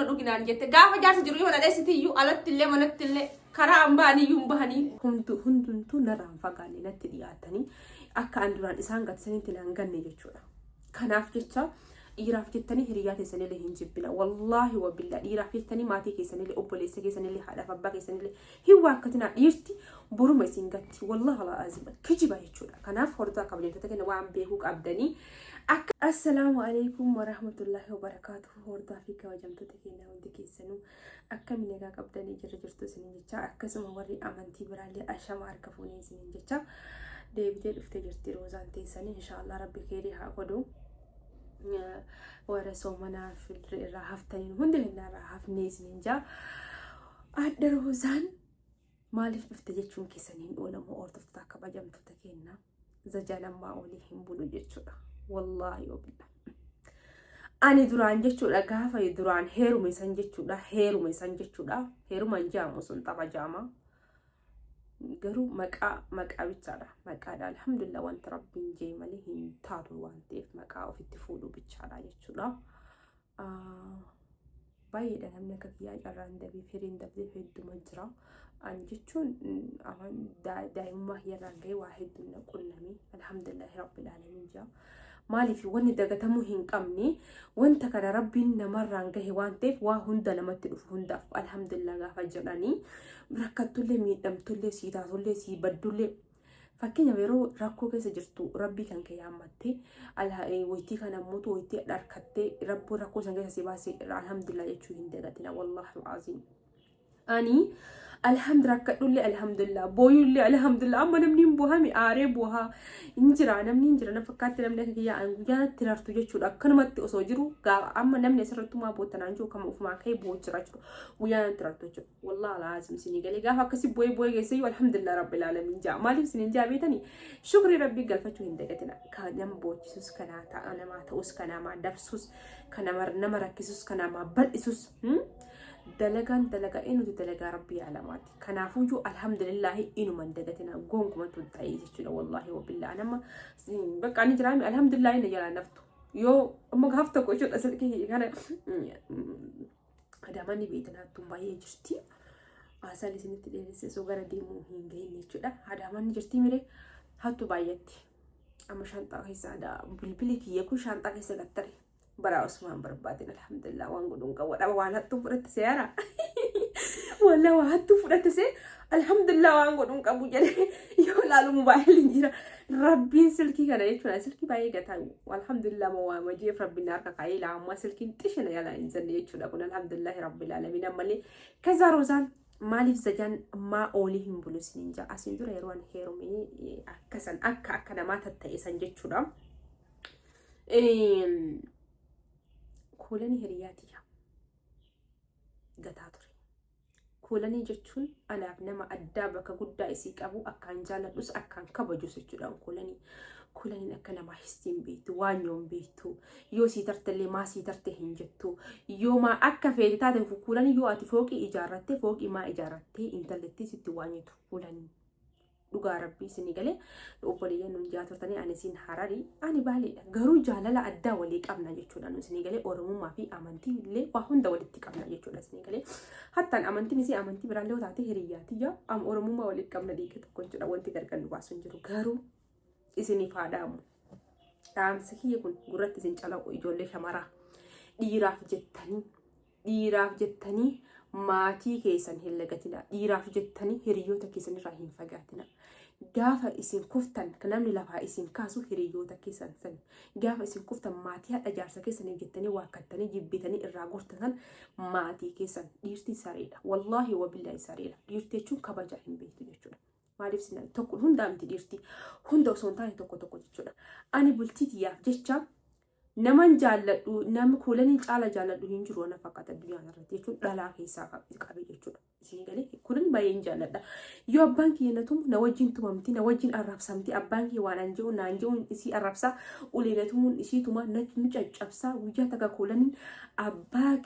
Buna dhuginaan jette gaafa jaarsi jiru yoo dhadheessiti iyyuu alatti illee manatti illee karaa an ba'anii iyyuu hin bahanii. Hundumtuu narraa hin fagaanne natti dhiyaatanii akka an duraan isaan gatisanitti naan ganne jechuudha. Kanaaf jecha dhiiraaf jettanii hiriyaa keessanillee hin jibbina. Wallaahi wabillaa dhiiraaf jettanii maatii keessanillee obboleessa keessanillee haadhaaf abbaa keessanillee hin waakkatinaa dhiirti boruma isin gatti. Wallaahi alaaziim kijiba jechuudha. Kanaaf hordaa kabajamtoota keenya waan beekuu qabdanii akka. Assalaamu alaikum warahmatullaahi wabarakaatuhu hordaa fi kabajamtoota keenya hundi keessanuu akkami nagaa qabdanii jirra jirtu isiniin jecha akkasuma warri amantii biraallee ashama harka fuunee isiniin jecha deebitee dhuftee jirti roozaan teessanii inshaallah rabbi keerii haa godhu warra soomanaa irraa haftaniin hundi kennaa irraa hafnee isiniin jaa adda roozaan maaliif dhufte jechuun keessan hin oolamu hordoftoota kabajamtoota keenyaa. Zajalammaa olii hin bulu jechuudha. Wallaahi obila. Ani duraan jechuudha gaafa duraan heerume san jechuudha heerume san jechuudha heeruma hin jaamu sun tapha jaama. Garuu maqaa maqaa bichaadha maqaadha alhamdulillah wanta rabbiin jee malee hin taatu waan ta'eef maqaa ofitti fuudhuu bichaadha jechuudha. Baay'eedha namni akka kiyyaa carraan dabee firiin dabdee hedduma jira. Ani jechuun afaan daa'imummaa kiyyarraan ga'ee waa hedduun na qunname alhamdulillahi rabbil aalamiin jira. Maaliif wanni dagatamuu hin qabne wanta kana rabbiin namarraan gahe waan ta'eef waa hunda namatti dhufu hundaaf alhamdulillah gaafa jedhanii rakkattullee miidhamtullee sii taatullee sii baddullee Fakkeenyaaf yeroo rakkoo keessa jirtu rabbii kan kee yaammattee waytii kana ammoo waytii dharkattee rabboo rakkoo san keessa si baase alhamdulillah jechuu hin dagatina wallaahi al'aaziim. Ani alhamdu rakkadhullee alhamdulillah booyullee alhamdulillah amma namni hin boohami aaree boohaa hin jira namni hin jira na fakkaatti namni akka kiyyaa an guyyaa natti rartu jechuudha akkanumatti osoo jiru amma namni asirrattumaa boottanaan jiru kama ofumaa ka'ee boo jira jechuudha guyyaa natti rartu jechuudha. Wallahi alazim isinii galee gaafa akkasi bu'ee bu'ee geesseyyuu alhamdulillah rabbil alamin jaa maaliif isiniin jaa beetanii shukrii rabbii galfachuu hin dagatina ka nama boochisus kanaa ta'a namaa ta'us ka namaa dabsus ka nama rakkisus ka namaa bal'isus dalagaan dalagaa eenyuti dalagaa rabbii alamaati kanaafuyyuu alhamdulillahi inuma hin dagatina gonkuma tun ta'ee jechuudha wallahi wabillaa nama bakka ani jiraami alhamdulillahi na jalaa naftu yoo amma gaaf tokko jechuudha silkii kana Adaamaan ni beektan hattuun baay'ee jirti. Haasaan isinitti dheeresse osoo gara deemuu hin gahin jechuudha. Adaamaan ni jirti mire hattu baay'atti. Amma shaanxaa keessa bilbili kiyya kun shaanxaa keessa gattare. Baraa osumaan barbaadin alhamdulillah waan godhuun qabu dhaba waan hattuu fudhatte seera. Wallah waan hattuu fudhatte see alhamdulillah waan godhuun qabu jedhee yoo laalu mobaayilli jira. Rabbiin silkii kana jechuudha silkii baay'ee gataa alhamdulillah ma waa majeef rabbiin harka kaa'ee ilaa ammaa silkiin xishina yaalaa hin jenne jechuudha kun alhamdulillah rabbil alamin ammallee kaza roozaan maaliif zajaan maa oolii hin bulu isiniin jaa asiin dura yeroo ani heerumee akkasan akka akka namaa tatta'e san jechuudha. Kuulanii hiriyaa tiyya gataa ture. Kuulanii jechuun anaaf nama addaa bakka guddaa isii qabu akkaan jaaladhus akkaan kabajus jechuudha kuulanii. Kuulaniin akka namaa histiin beektu, waanyoo hin beektu, yoo sii tartellee maa sii tarte hin jettu, yoo maa akka feete taate kuulanii yoo ati fooqii ijaarratte fooqii maa ijaarrattee intallettii sitti waanyitu kuulanii. Dhugaa rabbii isinii galee obboleeyyan nuun jaa turtanii ani isin harari ani baaleedha garuu jaalala addaa walii qabna jechuudha nu isinii galee oromummaa fi amantii illee waa hunda walitti qabna jechuudha isinii galee hattaan amantiin isii amantii biraallee yoo taate hiriyyaa tiyya am oromummaa walii qabna dhiiga tokko jechuudha wanti gargar nu baasu hin jiru garuu isiniif haa dhaamu dhaamsi kiyya kun gurratti isin calaqu ijoollee shamaraa dhiiraaf jettanii Dhiiraaf jettanii maatii keessan hin lagatinaa. Dhiiraaf jettanii hiriyoota keessan irraa hin fagaatinaa. Gaafa isin kuftan namni lafaa isin kaasu hiriyoota keessan sani. Gaafa isin kuftan maatii hadha jaarsa keessaniif jettanii waakkattanii jibbitanii irraa gortan maatii keessan dhiirti sareedha. Wallaahi wabillaahi sareedha. Dhiirti jechuun kabajaa hin beektu jechuudha. Maaliif sin tokko hundaa miti dhiirti hunda osoo hin taane tokko tokko jechuudha. Ani bultii tiyyaaf jecha Naman jaalladhu nama kuulanii caala jaalladhu hin jiru ana fakkaata addunyaa irratti jechuun dhalaa keessaa qabe jechuudha. Isin galee kuulanii baay'een jaalladha. Yoo abbaan kiyya na tumu na wajjin tumamti na wajjin arrabsamti abbaan kiyya waan an jedhu naan jedhuun isii arrabsa ulee na tumuun isii tuma na nu caccabsa guyyaa takka kuulaniin abbaa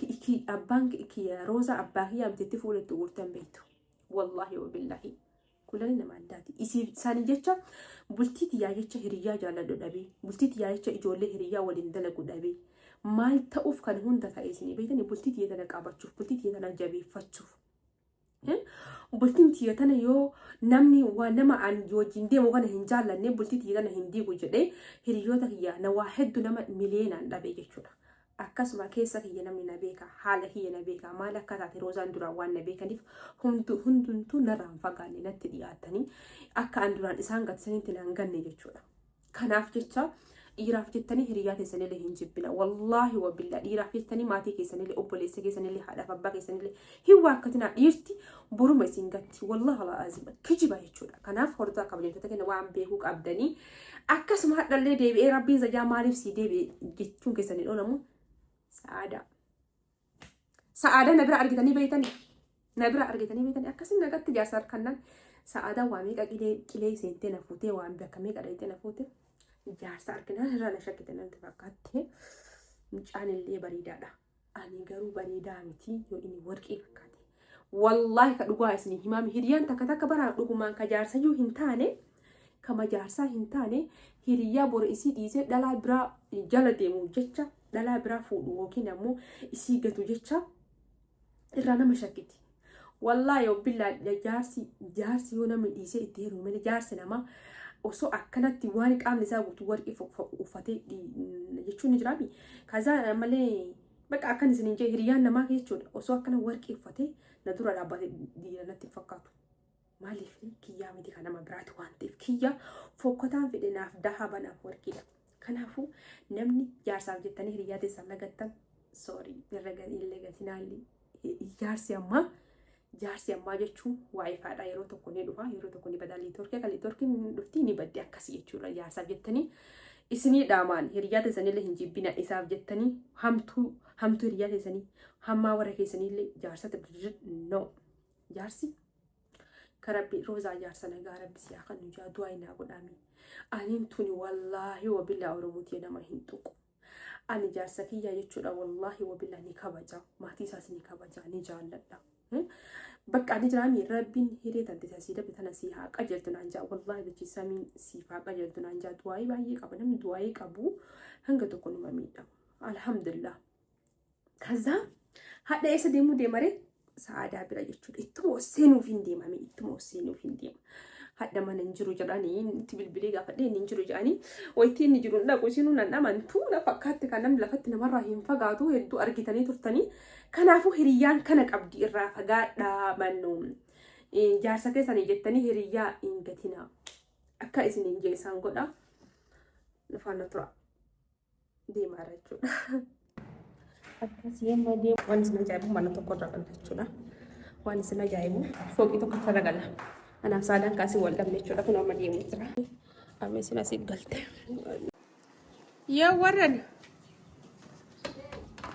abbaan kiyya roozaa abbaa kiyya mititti fuula itti guurtan beektu. Wallaahi wabillaahi. Kulani nama addaati. Isiif isaanii jecha bultii tiyyaa jecha hiriyyaa jaalladhu dhabee bultii tiyyaa jecha ijoollee hiriyyaa waliin dalagu dhabee. Maal ta'uuf kan hunda ta'e isinii beektanii? Bultii tiyya tana qabachuuf, bultii tiyya tana jabeeffachuuf. Bultiin tiyya tana yoo namni waa nama an wajjin deemu kana hin jaallanne, bultii tiyya tana hin diigu jedhee hiriyoota kiyya na waa hedduu nama miliyeenaan dhabe jechuudha. Akkasuma keessa kiyya namni na beeka, haala kiyya na beeka, maal akka taate Roozaan duraan waan na beekaniif hundumtuu narraan fagaanne, natti dhiyaatanii akka an duraan isaan gatisanitti naan ganne jechuudha. Kanaaf jecha dhiiraaf jettanii hiriyaa keessanillee hin jibbina. Wallaahi wabillaa, dhiiraaf jettanii maatii keessanillee, obboleessa keessanillee, haadhaaf abbaa keessanillee hin waakkatinaa. Dhiirti boruma isin gatti. Wallaahi alaazim kijiba jechuudha. Kanaaf hordofaa kabajamtoota keenya, waan beekuu qabdanii akkasuma hadhallee deebi'ee rabbiin zajaa maaliif sii deebi'e jechuun keessan hin oolamu. Sa'aadaa. Sa'aadaa na bira argitanii beeytanii. Na bira argitanii beeytanii akkasin nagatti jaarsa harkannaan sa'aadaa waa meeqa qilee qilee seentee na fuutee, waan bakka meeqa dhayitee na fuute, jaarsa arginaan irraa na shakkite natti fakkaatte. Mucaan illee bareedaadha. Ani garuu bareedaa miti yoo inni warqii fakkaate. Wallaahi ka dhugaa isinii himaami, hiriyaan takka takka bara dhugumaan ka jaarsayyuu hin taane, kama jaarsaa hin taane, hiriyyaa bor isii dhiisee dhalaa biraa jala deemu jecha, dhalaa biraa fuudhu yookiin ammoo isii gatu jecha irraa nama shakkiti. Wallaahi billaa, jaarsi yoo namni dhiisee itti heerume malee, jaarsi namaa osoo akkanatti waan qaamni isaa guutuu warqii uffatee jechuun ni jiraami. Kazaa malee bakka akkan isin jee hiriyaan namaa jechuudha, osoo akkana warqii uffatee na dura dhaabbate dhiira natti hin fakkaatu. Maaliif? Kiyyaa miti, kan nama biraati waan ta'eef, kiyya fokkotaan fedhe naaf dahaba, naaf warqiidha. Kanaafuu namni jaarsaaf jettanii hiriyyaa teessan lagattan, sorry, irra illee gatinaalli. Jaarsi ammaa jechuun WiFi dha. Yeroo tokko ni dhufa, yeroo tokko ni bada. Network akka networkiin ni dhufti, ni baddi, akkasii jechuudha. Jaarsaaf jettanii isinii dhaamaan hiriyyaa teessanillee hin jibbina. Isaaf jettanii hamtuu hamtuu hiriyyaa teessanii, hammaa warra keessaniillee jaarsatti no. Jaarsi karabbi Roozaa jaarsa nagaa rabbi siyaa kan nu jaa du'aa inaa godhaami. Aniin tuni wallaahi wabillaa Oromootii nama hin tuqu. Ani jaarsa kiyyaa jechuudha, wallaahi wabillaa, ni kabaja, maatii isaas ni kabaja, ni jaalladha. Bakka ani jiraami rabbiin hiree tante sii dabde tana sii haa qajeeltu naan jaa. Wallaahi jechi samiin siif haa qajeeltu naan jaa. Du'aayii baay'ee qaba. Namni du'aayii qabu hanga tokko numa miidhama. Alhamdulillah. Kazaa hadha eessa deemuu deemare? Sa'aadaa bira jechuudha. Ittuma seenuuf hin deemame, ittuma seenuuf hin deema. Hadha mana hin jiru jedhanii itti bilbilee gaafadhee, inni hin jiru jedhanii. Wayitii inni jiru hin dhaqu, isinuu nan amantu na fakkaatti, kan namni lafatti namarraa hin fagaatu hedduu argitanii turtanii. Kanaafuu hiriyyaan kana qabdi, irraa fagaadhaa mannu. Jaarsa keessanii jettanii hiriyyaa hin gatinaa. Akka isin hin jeesaan godha. Nufaana tura. Deemaa jechuudha. Akkasii amma deemu. Waan isin ajaa'ibu mana tokko irra gala jechuudha. Waan isin ajaa'ibu fooqii tokko irra gala. Anaaf saadaan kaasii wal dhabne jechuudha. Kun amma deemu jira. Amma isin asii galte. Yaa warran.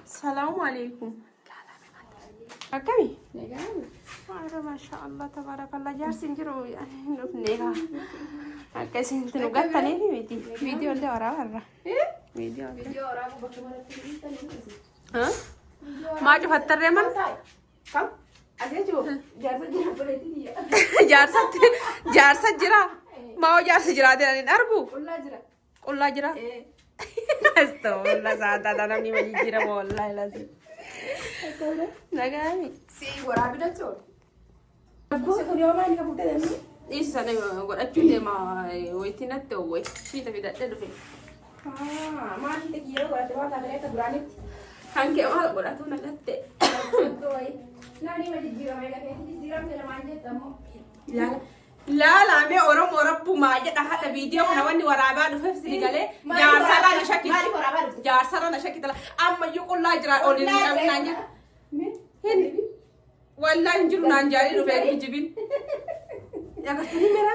Salaamu alaikum. Akkami? Warra masha Allah tabarakallah, jaarsi hin jiru, hin dhufne kaa. Akka isin nu gattaniif miti. Viidiyoo illee waraabaa irra. Viidiyoo illee. Maa cufattarree mana? Jaarsatti jaarsa jira. Maa hoo jaarsi jiraate ani hin argu? Qullaa jira. Astagfirullah, sa'aataa namni ma jijjiirama, wallaahi lazi. Nagaami. Si waraabina jechuun. Kun yoo maali kan fuutee deemnu? Dhiisi, sana godhachuu deema, wayitii natti oowwe. Fiita fidadhee dhufe. Maal fiite? Kiyyoo godhatte waan taatee akka duraanitti. Kan kee maal godhatu nagatte? Namni ma jijjiirama, egaa keessa jijjiiramte namaan jetta ammoo. Ilaala. Laalamee Oromoo, rabbumaa jedha, haadha viidiyoo kana wanni waraabaa dhufeef sini galee jaarsarraa na shakkite. Maaliif waraabaa dhufte? Jaarsarraa na shakkite. Ammayyuu qullaa jira, ol hin qabin naan jedha. Hin. Wallaahi hin jiru naan jaalii dhufee kijibin. Agartanii mera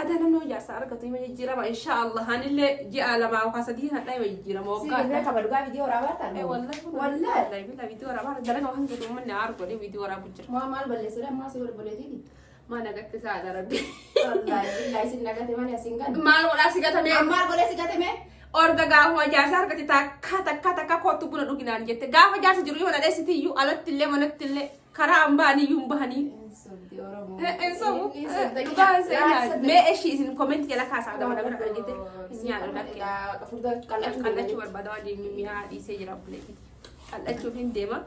adaa namni hoo jaarsa argatu hima jijjiirama, insha Allah. Anillee ji'a 2 yookaan 3 hadhaa hima jijjiirama Si waggaa. bilbila qaba dhugaa viidiyoo waraabaa ta'an. Eh, wallahi kun Wallahi. wallahi bila viidiyoo waraabaa dalaga waan jedhu uummanni aar godhee viidiyoo waraabu jira. Maa maal balleessuudha ammaa si godhe? Maa nagatti saada rabbi. Wallaahi billahi isin nagate malee asin gan. Maal godhaa si gatame? Maal godhee si gatame? Orga gaafuma jaarsa argate takka takka takka kootu buna dhuginaan jette. Gaafa jaarsa jiru yoo na dheessiti iyyuu alatti illee manatti illee. Karaa an ba'anii iyyuu hin bahanii. Hin sobu. Dhugaa seenaa. Mee ishii isin comment jala kaasaa gama bira argite. Nyaadhu lakkee. Qal'achuu barbaada waan mi'aa dhiisee jira obboleetti. Qal'achuuf hin deema.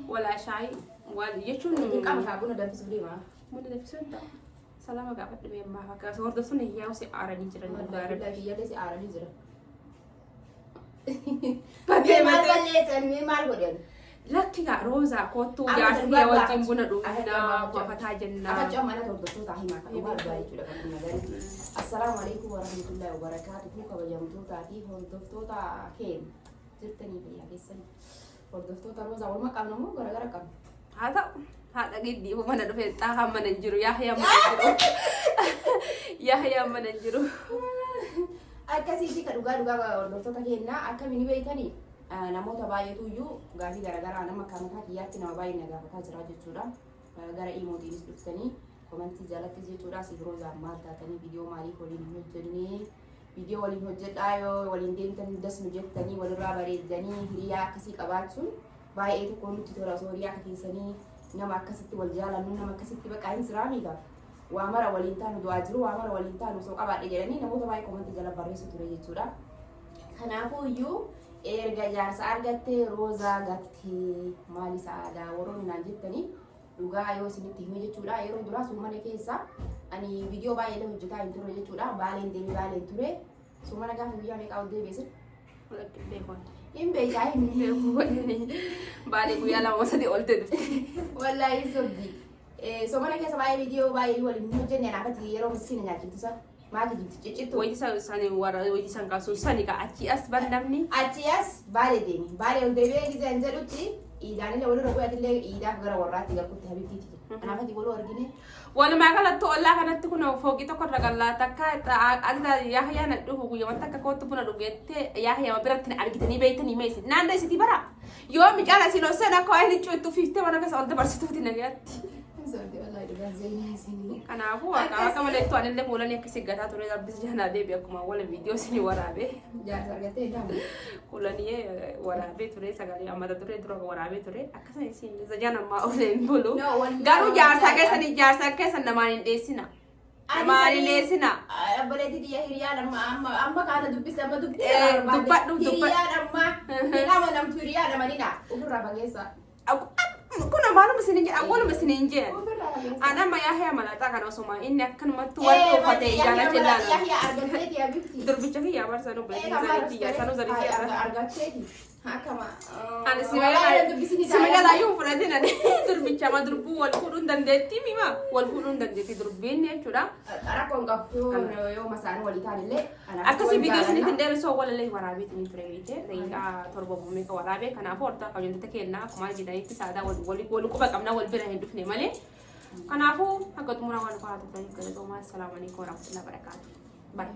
Walaa shaayii waan jechuun. Qaama kaa buna danfisuuf deema. Buna danfisuu hin ta'u. Salaama gaafadhu mee ammaa fakkaata. Hordoftoonni hiyyaa'u si aaranii jiran dhugaa rabbi. Kiyyaallee si aaranii jira. Batee Mee maal batee. balleessan mee maal godhan? Lakki gaa Roozaa koottuu Amma jaarsi darbaa kiyya wajjin buna Akka dhugnaa darbaa wafataa jennaa. Akka ce'u mana hordoftoota himaa kan dhugaa dhugaa jechuudha kan kun nagari. Assalaamu alaikum warahmatullahi wabarakaatuhu kabajamtootaa fi hordoftoota keenya jirtanii fayyaa keessan hordoftoota Roozaa walumaa qabna moo garagara qabna? Haa ta'u haadha giddii mana dhufee xaahaa mana hin jiru Yaahyaa mana hin jiru. Yaahyaa mana hin jiru. Akkasiiti ka dhugaa dhugaa hordoftoota keenyaa akkamiin beektanii namoota baay'eetu iyyuu gaafii garaagaraa nama akka mataa kiyyaatti nama baay'ee na gaafataa jira jechuudha. Gara iimootiinis dhuftanii comment jalattis jechuudha. Siif Roozaan maal taatanii viidiyoo maaliif waliin hin hojjennee viidiyoo waliin hojjedhaa yoo waliin deemtan das nu jettanii walirraa bareeddanii hiriyaa akkasii qabaachuun baay'ee tokko nutti tola osoo hiriyaa akka keessanii nama akkasitti wal jaalannu nama akkasitti bakka hin jiraa miidha. Waa mara waliin taanu du'aa jiru waa mara waliin taanu osoo qabaadhe jedhanii namoota baay'ee comment jala barreessu ture jechuudha. Kanaafuu iyyuu erga jaarsa argattee Roozaa gattee maali sa'aadaa warroonni naan jettanii dhugaa yoo isinitti hime jechuudha. Yeroo duraa suumana keessa ani viidiyoo baay'ee hojjetaa hin turre jechuudha. Baaleen deemee baaleen ture. Suumana gaafa guyyaa meeqaa ol deebi'e? Hin beekaa hin Beeku. Baalee guyyaa 2 3 olte dhufte. Wallaahi sobdi. Soomana keessa baay'ee viidiyoo baay'ee waliin hin hojjenne anaafatti yeroo miskiina nyaachiftu san maati jibti ciccittu. Wayii isaan isaanii warra wayii isaan kaasuun sani ka achii as bar namni. Achi as Baalee deemi. Baalee ol deebi'ee gisee jedhutti iidaanillee walirra bu'atillee iidaaf gara warraatti galkutti habibtiiti. Anaafatti waluu argine. Walumaa galatti ollaa kanatti kun fooqii tokko irra gallaa takka Yaahyaa na dhufu guyyaa takka kootu buna dhugeettee Yaahyaa biratti na argitanii beektanii meesi. Naannoo isitii bara yoo micaan asiin ol seen akka waan inni cuuttu fiiftee mana keessa ol dabarsituuti nagaatti. Kanaafuu akka malee anillee fuulanii akkasii gataa ture rabbis jaanaa deebi akkuma wala viidiyoo isinii waraabee. Jaarsa argattee daamu. Kulanii waraabee ture sagalee ammata ture dura waraabee ture akkasuma isin jaan ammaa olee hin bulu. Garuu jaarsaa keessan jaarsaa keessan namaan hin dheessina. Namaan hin dheessina. Obboleettii xiyya hiriyaan amma amma amma kaana dubbise amma dubbise. Dubbadhu dubbadhu. Hiriyaan amma hin amanamtu hiriyaan amanina ofirraa fageessa. Kun maaluma isin hin jedhan waluma isin hin jedhan. Ofirraa fageessa. An amma Yaahyaa malaxaa kana osuma inni akkanumatti wal uffate ijaana Yahya ilaalu. argatteeti habibti. Durbicha kiyyaa barsanuu obboleettii isaanii kiyyaa sanuu zarii Argatteeti. Akkama. Ani sima jalaayyuu hin fudhatin ani durbicha ma durbuu wal fuudhuu hin dandeetti mima wal fuudhuu hin dandeetti durbiin jechuudha. Rakkoon qabdu yoo masaan walii ta'an illee. Akkasii viidiyoo isinitti hin dheerisoo walallee waraabeetiin ture beekte daqiiqaa 7 meeqa waraabee kanaafuu hortaa kabajamtoota keenyaa akkuma argitanitti saadaa wal quba qabnaa wal bira hin dhufne malee. Kanaafuu akka xumuraa waan fa'aa turtaniif galatoomaa. Assalaamu alaikum warahmatullahi wabarakatuh. Bye.